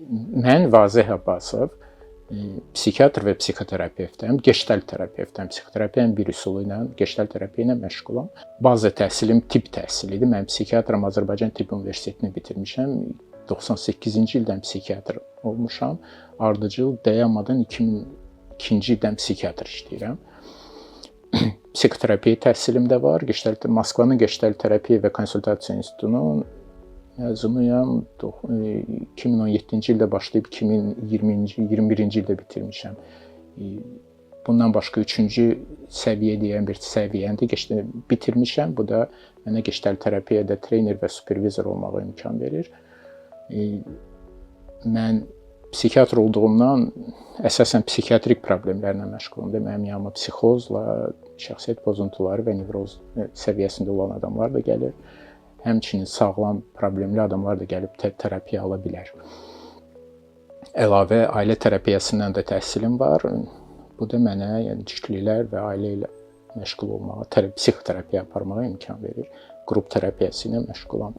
Mən Vazeh Abbasov, psixiatr və psixoterapevtəm, gestalt terapevtəm. Psixoterapiyanın bir üsulu ilə, gestalt terapiya ilə məşğulam. Baza təhsilim tibb təhsilidir. Mən psixiatram, Azərbaycan Tibb Universitetini bitirmişəm. 98-ci ildən psixiatr olmuşam. Ardıcıl dayanmadan 2002-ci ildən psixiatr işləyirəm. Psixoterapiya təhsilim də var. Gestalt Moskvanın Gestalt terapiya və konsultasiya institutunun məzunuyam. 2017-ci ildə başlayıb 2020-ci, 21-ci ildə bitirmişəm. Bundan başqa 3-cü səviyyə deyən bir səviyyəni də bitirmişəm. Bu da mənə gestalt terapiyada trener və supervizor olmağa imkan verir. Mən psixiatr olduğumdan əsasən psixiatrik problemlərlə məşğulam. Mənim yanıma psixozla, şəxsiyyət pozuntuları və nevroz səviyyəsində olan adamlar da gəlir. Həmçinin sağlam problemli adamlar da gəlib terapiya ala bilər. Əlavə ailə terapiyasından da təhsilim var. Bu da mənə, yəni cütlüklər və ailə ilə məşğul olmağa, psixoterapiya aparmağa imkan verir. Qrup terapiyası ilə məşğulam.